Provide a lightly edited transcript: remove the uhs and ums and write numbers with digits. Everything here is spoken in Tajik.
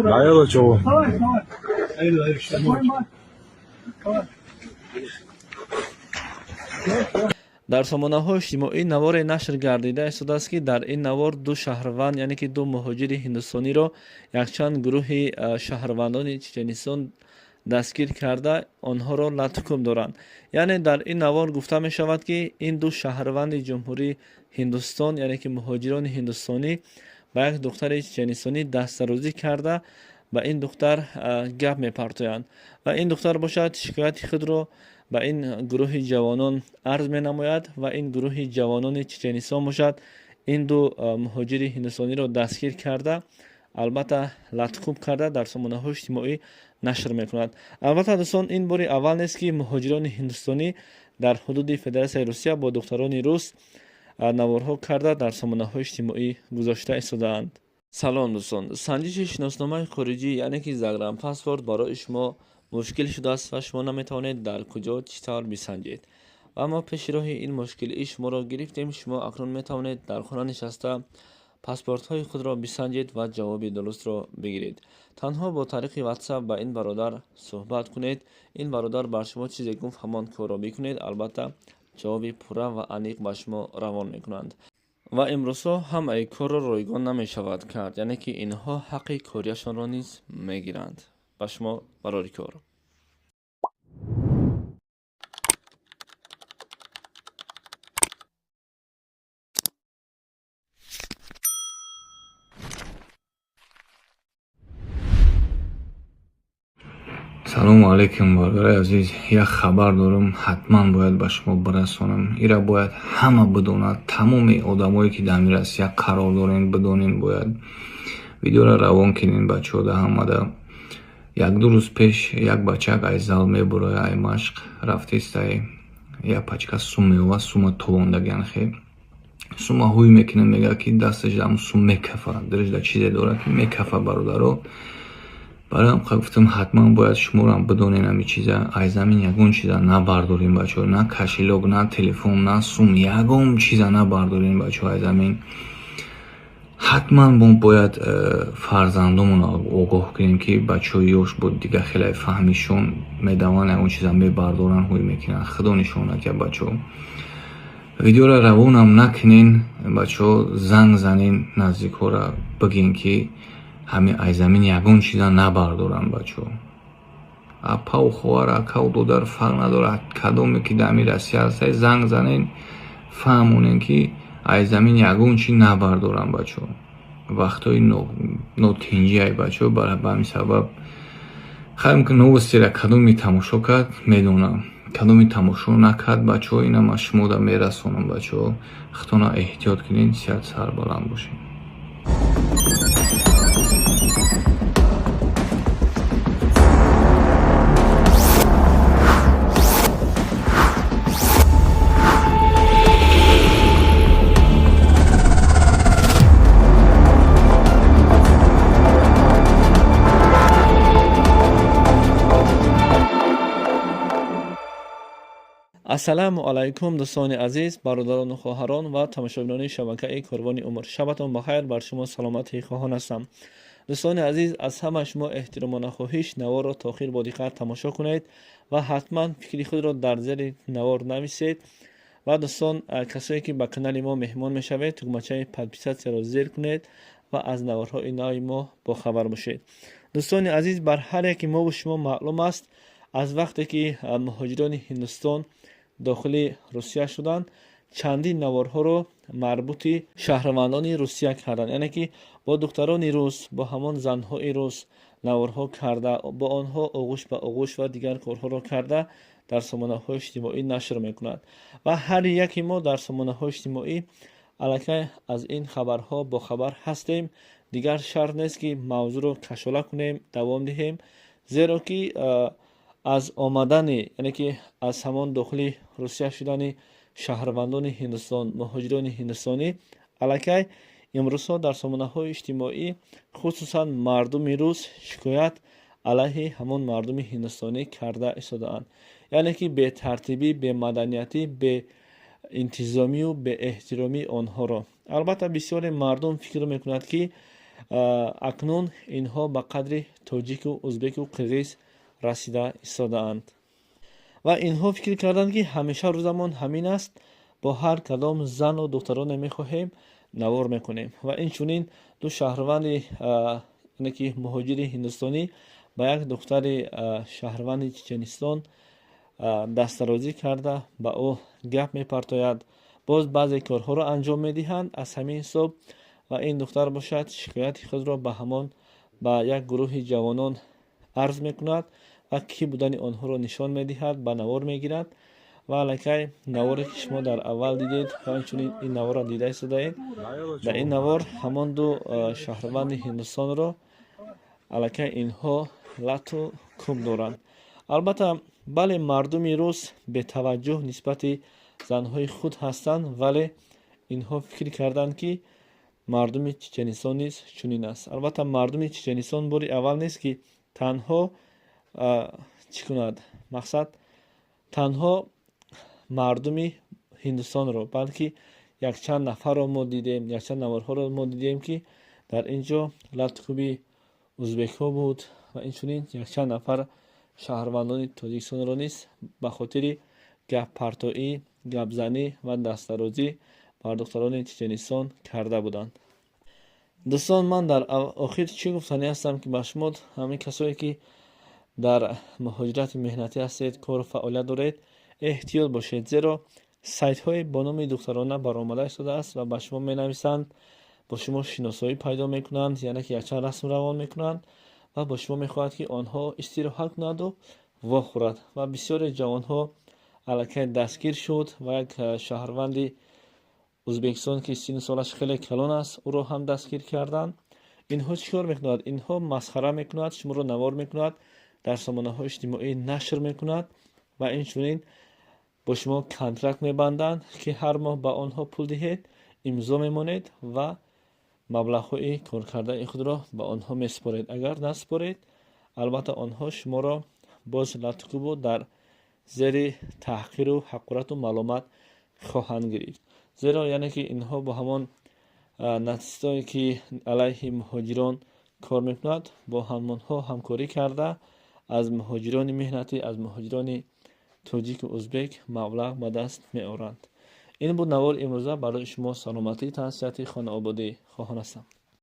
Наела чего? Дар сомонаҳои иҷтимоӣ наворе нашр гардида истодааст, ки дар ин навор ду шаҳрванд, яъне ки ду муҳоҷири ҳиндустониро якчанд гурӯҳи шаҳрвандони Чеченистон дастгир карда, онҳоро латукӯб доранд. Яъне дар ин навор гуфта мешавад, ки ин ду шаҳрванди ҷумҳурии Ҳиндустон, яъне ки муҳоҷирони ҳиндустонӣ, ба як духтари чеченистонӣ дастдарозӣ карда, ба ин духтар гап мепартоянд ва ин духтар бошад, шикояти худро ба ин гурӯҳи ҷавонон арз менамояд ва ин гурӯҳи ҷавонони чеченистон бошад, ин ду муҳоҷири ҳиндустониро дастгир карда, албатта латукӯб карда, дар сомонаҳои иҷтимоӣ нашр мекунад. Албатта, дӯстон, ин бори аввал нест, ки муҳоҷирони ҳиндустонӣ дар ҳудуди Федератсияи Русия бо духтарони рус наворҳо карда, дар сомонаҳои иҷтимоӣ гузошта истодаанд. Салом, дӯстон! Санҷиши шиносномаи хориҷӣ, яъне ки загранпаспорт, барои шумо мушкил шудааст ва шумо наметавонед дар куҷо, чӣ тавр бисанҷед. Ва мо пеши роҳи ин мушкилии шуморо гирифтем. Шумо акнун метавонед дар хона нишаста паспортҳои худро бисанҷед ва ҷавоби дурустро бигиред. Танҳо бо тариқи WhatsApp ба ин бародар суҳбат кунед. Ин бародар бар шумо чизе гуфт, ҳамон корро бикунед, албатта ҷавоби пурра ва аниқ ба шумо равон мекунанд. Ва имрӯзҳо ҳамаи корро ройгон намешавад кард, яъне ки инҳо ҳаққи кориашонро низ мегиранд. Ба шумо барори кор. Салому алейкум, бародари азиз! Як хабар дорам, ҳатман бояд ба шумо бирасонам. Ира бояд ҳама бидонад, тамоми одамое ки дар Россия қарор дорен, бидонен. Бояд видеоро равон кунен, бачаҳо, да ҳамада. Як-ду рӯз пеш як бачак ай зал мебуроя, ай машқ рафтестай, як пачка сум меовад. Сума товондагиан хе, сума ҳуй мекунад, мегӯяд, ки дасташ дар сум мекафа, дилаш чизе дорад, ки мекафа. Бародаро, барои ҳам гуфтам, ҳатман бояд шуморо бидонен ҳами чиза. Ай замин ягон чиза набардорем, бачаҳо, на кошелёк, на телефон, на сум, ягон чиза набардорем, бачаҳо, ай замин. Ҳатман мо бояд фарзандомонро огоҳ кунем, ки бачаҳои ёш бо дига хеле фаҳмишон медаванд, ягон чиза мебардоранд, ҳуй мекунанд. Худо нишонад я, бачаҳо. Видеоро равонам накунен, бачаҳо, занг занен наздикҳоро, бигӯен, ки ҳами ай замин ягон чиза набардоранд, бачаҳо. Апау хоҳар, акау додар, фарқ надорад, кадоме ки дар ҳами Россия ҳастай, занг занен, фаҳмонен, ки ай замин ягон чи набардоранд, бачаҳо. Вақтҳои нотинҷӣ ай, бачаҳо, ба ҳамин сабаб. Хайр, новостиро кадоме тамошо кард, медонам, кадоме тамошо накард, бачаҳо, ина ман шумода мерасонам. Бачаҳо, худтона эҳтиёт кунед, сиҳат сарбаланд бошед. Ассалому алайкум, дӯстони азиз, бародарону хоҳарон ва тамошобинони шабакаи Корвони умр. Шабатон бахайр, бар шумо саломатӣ хоҳон ҳастам. Дӯстони азиз, аз ҳама шумо эҳтиромона хоҳиш: наворро то охир бо диққат тамошо кунед ва ҳатман фикри худро дар зери навор нависед. Ва дӯстон, касое ки ба канали мо меҳмон мешавед, тугмачаи подписатьсяро зер кунед ва аз наворҳои нави мо бохабар бошед. Дӯстони азиз, бар ҳар яке мову шумо маълум аст, аз вақте ки муҳоҷирони Ҳиндустон дохили Русия шуданд, чандин наворҳоро марбути шаҳрвандони Русия карданд, яъне ки бо духтарони рус, бо ҳамон занҳои рус наворҳо карда, бо онҳо оғӯш ба оғӯш ва дигар корҳоро карда, дар сомонаҳои иҷтимоӣ нашр мекунад. Ва ҳар яке мо дар сомонаҳои иҷтимоӣ аллакай аз ин хабарҳо бохабар ҳастем. Дигар шарт нест, ки мавзӯъро кашола кунем, давом диҳем, зеро ки аз омадани, яъне ки аз ҳамон дохили Русия шудани шаҳрвандони Ҳиндустон, муҳоҷирони ҳиндустонӣ, аллакай имрӯзҳо дар сомонаҳои иҷтимоӣ хусусан мардуми рус шикоят алайҳи ҳамон мардуми ҳиндустонӣ карда истодаанд, яъне ки бетартибӣ, бемаданиятӣ, Интизомию беэҳтиромии онҳоро албатта бисёре мардум фикр мекунад, ки акнун инҳо ба қадри тоҷику узбеку қирғиз расида истодаанд ва инҳо фикр карданд, ки ҳамеша рӯзамон ҳамин аст, бо ҳар кадом зану духтароне мехоҳем, навор мекунем. Ва инчунин ду шаҳрванди, яъне ки муҳоҷири ҳиндустонӣ, ба як духтари шаҳрванди Чеченистон дастдарозӣ карда, ба ӯ гап мепартояд, боз баъзе корҳоро анҷом медиҳанд. Аз ҳамин ҳисоб ва ин духтар бошад, шикояти худро ба ҳамон ба як гурӯҳи ҷавонон арз мекунад ва кӣ будани онҳоро нишон медиҳад, ба навор мегирад. Ва аллакай наворе, ки шумо дар аввал дидед ва инчунин ин наворро дида истодаед, дар ин навор ҳамон ду шаҳрванди Ҳиндустонро аллакай инҳо лату куб доранд. Албатта, бале, мардуми рус бетаваҷҷӯҳ нисбати занҳои худ ҳастанд, вале инҳо фикр карданд, ки мардуми Чеченистон низ чунин аст. Албатта, мардуми Чеченистон бори аввал нест, ки танҳо чӣ кунад, мақсад танҳо мардуми Ҳиндустонро, балки якчанд нафарро мо дидем, якчанд наворҳоро мо дидем, ки дар ин ҷо латукӯби узбекҳо буд ва инчунин якчанд нафар шаҳрвандони Тоҷикистонро низ ба хотири гаппартоӣ, гапзанӣ ва дастдарозӣ бар духтарони Чеченистон карда буданд. Дӯстон, ман дар охир чӣ гуфтанӣ ҳастам, ки ба шумо, ҳамин касое, ки дар муҳоҷирати меҳнатӣ ҳастед, кору фаъолият доред, эҳтиёт бошед, зеро сайтҳое бо номи духтарона баромада истодааст ва ба шумо менависанд, бо шумо шиносоӣ пайдо мекунанд, яъне ки якчанд расм равон мекунанд ва бо шумо мехоҳад, ки онҳо истироҳат кунанду вохӯрад. Ва бисёре ҷавонҳо аллакай дастгир шуд ва як шаҳрванди Ӯзбекистон, ки синну солаш хеле калон аст, ӯро ҳам дастгир карданд. Инҳо чӣ кор мекунад? Инҳо масхара мекунад, шуморо навор мекунад, дар сомонаҳои иҷтимоӣ нашр мекунад ва инчунин бо шумо контракт мебанданд, ки ҳар моҳ ба онҳо пул диҳед, имзо мемонед ва маблағҳои коркардаи худро ба онҳо месупоред. Агар насупоред, албатта, онҳо шуморо боз латукӯбу дар зери таҳқиру ҳақорату маломат хоҳанд гирифт. Зеро, яъне ки, инҳо бо ҳамон нацистое, ки алайҳи муҳоҷирон кор мекунад, бо ҳамонҳо ҳамкорӣ карда, аз муҳоҷирони меҳнатӣ, аз муҳоҷирони тоҷику узбек маблағ ба даст меоранд. Ин буд навори имрӯза. Барои шумо саломатӣ, тансиҳатӣ, хонаободӣ хоҳон ҳастам.